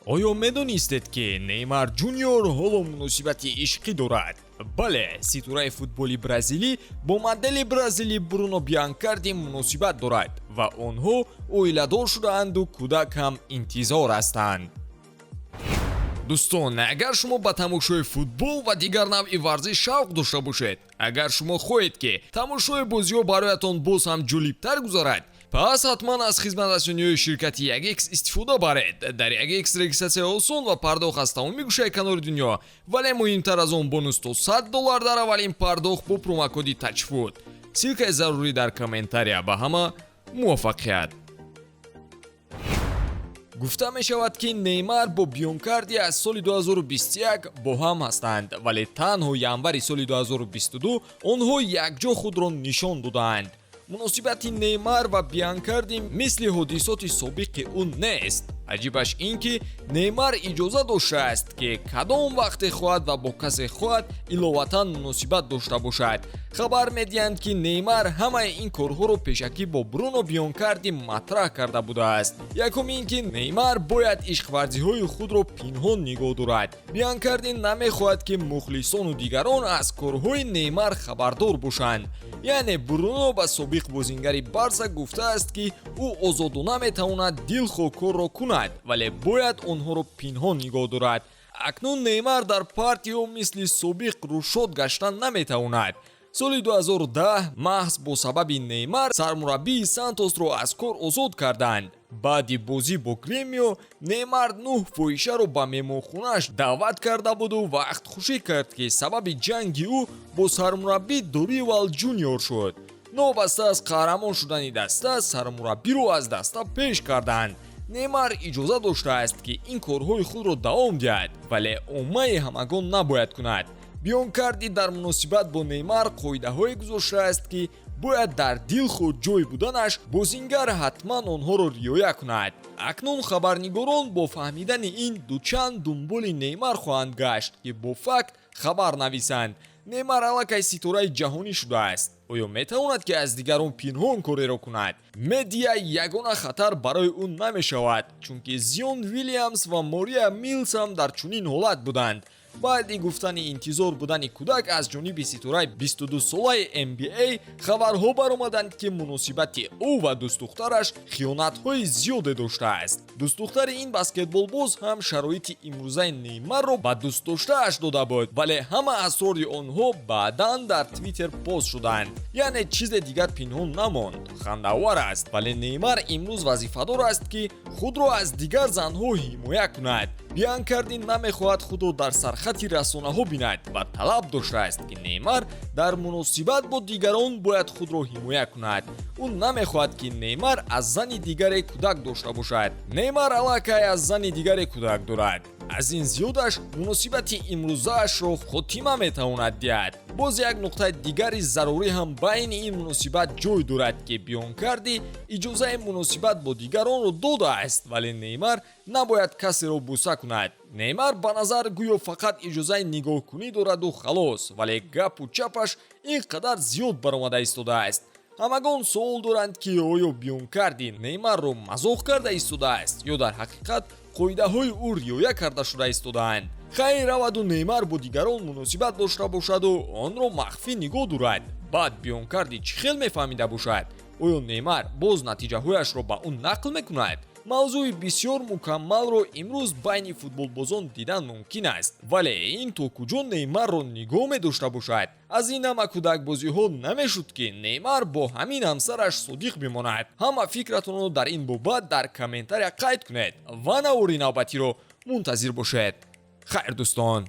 Оё медонистед, ки Неймар Ҷуниор ҳоло муносибати ишқӣ дорад? Бале, ситораи футболи бразилӣ бо модели бразилӣ Бруно Бианкарди муносибат дорад ва онҳо оиладор шудаанду кӯдак ҳам интизор ҳастанд. Дӯстон, агар шумо ба тамошои футбол ва дигар навъи варзиш шавқ дошта бошед, агар шумо хоҳед, ки тамошои бозиҳо бароятон боз ҳам ҷолибтар гузарад, пас ҳатман аз хизматрасониҳои ширкати 1X истифода баред. Дар 1X регистратсия осон ва пардохт аз тамоми гӯшаи канори дунё, вале муҳимтар аз он, бонус то 100 доллар дар аввалин пардохт бо промокоди ТАЧФУТ. Ссылкаи зарурӣ дар комментария. Ба ҳама муваффақият! Гуфта мешавад, ки Неймар бо Бионкарди аз соли 2021 бо ҳам ҳастанд, вале танҳо январи соли 2022 онҳо якҷо худро нишон додаанд. Муносибати Неймар ва Бианкарди мисли ҳодисоти собиқи ӯ нест. Аҷибаш ин ки Неймар иҷоза доштааст, ки кадом вақте хоҳад ва бо касе хоҳад иловатан муносибат дошта бошад. Хабар медиҳанд, ки Неймар ҳамаи ин корҳоро пешакӣ бо Бруно Бионкарди матраҳ карда будааст. Якум ин ки Неймар бояд ишқварзиҳои худро пинҳон нигоҳ дорад. Бианкарди намехоҳад, ки мухлисону дигарон аз корҳои Неймар хабардор бошанд. Яъне Бруно ба собиқ бозингари Барса гуфтааст, ки ӯ озодона метавонад дилхоҳ корро кунад, вале бояд онҳоро пинҳон нигоҳ дорад. Акнун Неймар дар партиҳо мисли собиқ рӯшод гаштан наметавонад. Соли 2010 маҳз бо сабаби Неймар сармураббии Сантосро аз кор озод карданд. Баъди бозӣ бо Гремио Неймар нӯҳ фоҳишаро ба меҳмонхонааш даъват карда буду вақтхушӣ кард, ки сабаби ҷанги ӯ бо сармураббӣ Доривал Ҷуниор шуд. Новобаста аз қаҳрамон шудани даста, сармураббиро аз даста пеш карданд. Неймар иҷоза доштааст, ки ин корҳои худро давом диҳад, вале оммаи ҳамагон набояд кунад. Бионкарди дар муносибат бо Неймар қоидаҳое гузоштааст, ки бояд дар дилхоҳ ҷой буданаш бозингар ҳатман онҳоро риоя кунад. Акнун хабарнигорон бо фаҳмидани ин дучанд дунболи Неймар хоҳанд гашт, ки бо факт хабар нависанд. Неймар аллакай ситораи ҷаҳонӣ шудааст. Оё метавонад, ки аз дигарон пинҳон кореро кунад? Медиа ягона хатар барои ӯ намешавад, чунки Зион Вилямс ва Мория Милс ҳам дар чунин ҳолат буданд. Баъди гуфтани интизор будани кӯдак аз ҷониби ситораи 22-солаи NBA хабарҳо баромаданд, ки муносибати ӯ ва дӯстдухтараш хиёнатҳои зиёде доштааст. Дӯстдухтари ин баскетболбоз ҳам шароити имрӯзаи Неймарро ба дӯстдоштааш дода буд, вале ҳама асрори онҳо баъдан дар Твиттер пост шуданд, яъне чизе дигар пинҳон намонд. Хандаовар аст, вале Неймар имрӯз вазифадор аст, ки худро аз дигар занҳо ҳимоя кунад. Бианкарди намехоҳад худро дар сархати расонаҳо бинад ва талаб доштааст, ки Неймар дар муносибат бо дигарон бояд худро ҳимоя кунад. Ӯ намехоҳад, ки Неймар аз зани дигаре кӯдак дошта бошад. Неймар аллакай аз зани дигаре кӯдак дорад. Аз ин зиёдаш муносибати имрӯзаашро хотима метавонад диҳад. Боз як нуқтаи дигари зарурӣ ҳам байни ин муносибат ҷой дорад, ки Бионкарди иҷозаи муносибат бо дигаронро додааст, вале Неймар набояд касеро буса кунад. Неймар ба назар гӯё фақат иҷозаи нигоҳкунӣ дораду халос, вале гапу чапаш ин қадар зиёд баромада истодааст. Ҳамагон суол доранд, ки оё Бионкарди Неймарро мазоқ карда истодааст ё дар ҳақиқат қоидаҳои ӯ риоя карда шуда истодаанд. Хайр, раваду Неймар бо дигарон муносибат дошта бошаду онро махфӣ нигоҳ дорад, баъд Бионкарди чӣ хел мефаҳмида бошад? Оё Неймар боз натиҷаҳояшро ба ӯ нақл мекунад? Мавзӯи бисёр мукаммалро имрӯз байни футболбозон дидан мумкин аст, вале ин то куҷо Неймарро нигоҳ медошта бошад? Аз ин ҳама кӯдакбозиҳо намешуд, ки Неймар бо ҳамин ҳамсараш содиқ бимонад. Ҳама фикратонро дар ин бобат дар комментария қайд кунед ва навори навбатиро мунтазир бошед. Хайр, дӯстон.